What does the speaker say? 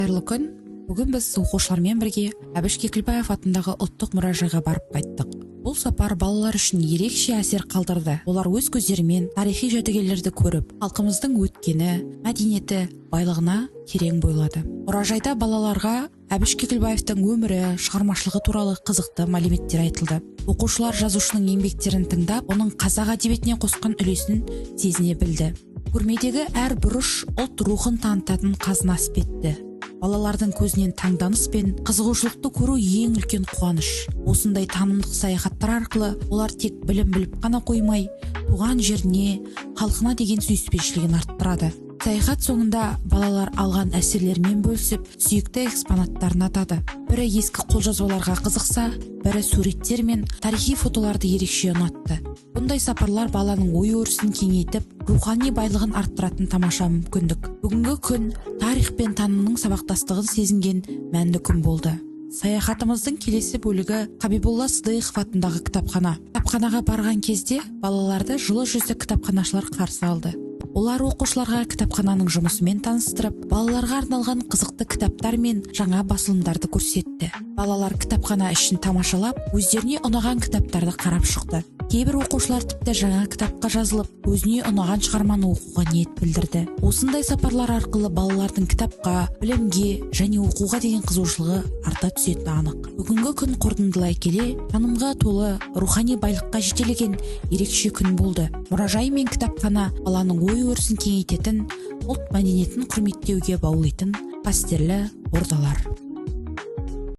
Қайырлы күн. Бүгін біз оқушылармен бірге Әбіш Кекілбаев атындағы ұлттық мұражайға барып қайттық. Бұл сапар балалар үшін ерекше әсер қалдырды. Олар өз көздерімен тарихи жәдігерлерді көріп, халқымыздың өткені, мәдениеті, байлығына терең бойлады. Мұражайда балаларға Әбіш Кекілбаевтың өмірі, шығармашылығы туралы қызықты мәліметтер айтылды. Оқушылар жазушының еңбектерін тыңдап, оның қазақ әдебиетіне қосқан үлесін сезіне білді. Көрмедегі әр бұрыш ұлт рухын танытатын қазына іспетті. Балалардың көзінен таңданыс пен қызығушылықты көру ең үлкен қуаныш. Осындай танымдық саяхаттар арқылы олар тек білім біліп қана қоймай, туған жеріне, халқына деген сүйіспеншілігін арттырады. Саяхат соңында балалар алған әсерлерімен бөлісіп, сүйікті экспонаттарын атады. Бірі ескі қолжазбаларға қызықса, бірі суреттер мен тарихи фотоларды ерекше ұнатты. Бұндай сапарлар баланың ой өрісін кеңейтіп, рухани байлығын арттыратын тамаша мүмкіндік. Бүгінгі күн тарих пен танымның сабақтастығын сезінген мәнді күн болды. Саяхатымыздың келесі бөлігі Қабиболла Сыдиықов атындағы кітапхана. Кітапханаға барған кезде балаларды жылы жүзді кітапханашылар қарсы алды. Олар оқушыларға кітапхананың жұмысымен таныстырып, балаларға арналған қызықты кітаптар мен жаңа басылымдарды көрсетті. Балалар кітапхана ішін тамашалап, өздеріне ұнаған кітаптарды қарап шықты. Кейбір оқушылар тіпті жаңа кітапқа жазылып, өзіне ұнаған шығарманы оқуға ниет білдірді. Осындай сапарлар арқылы балалардың кітапқа, білімге және оқуға деген қызығушылығы арта түсетіні анық. Бүгінгі күн қорытындылай келе, танымға толы, рухани байлыққа жетелеген ерекше күн болды. Мұражай мен кітапхана баланың ой өрісін кеңейтетін, ұлт мәдениетін құрметтеуге баулитын қастерлі ордалар.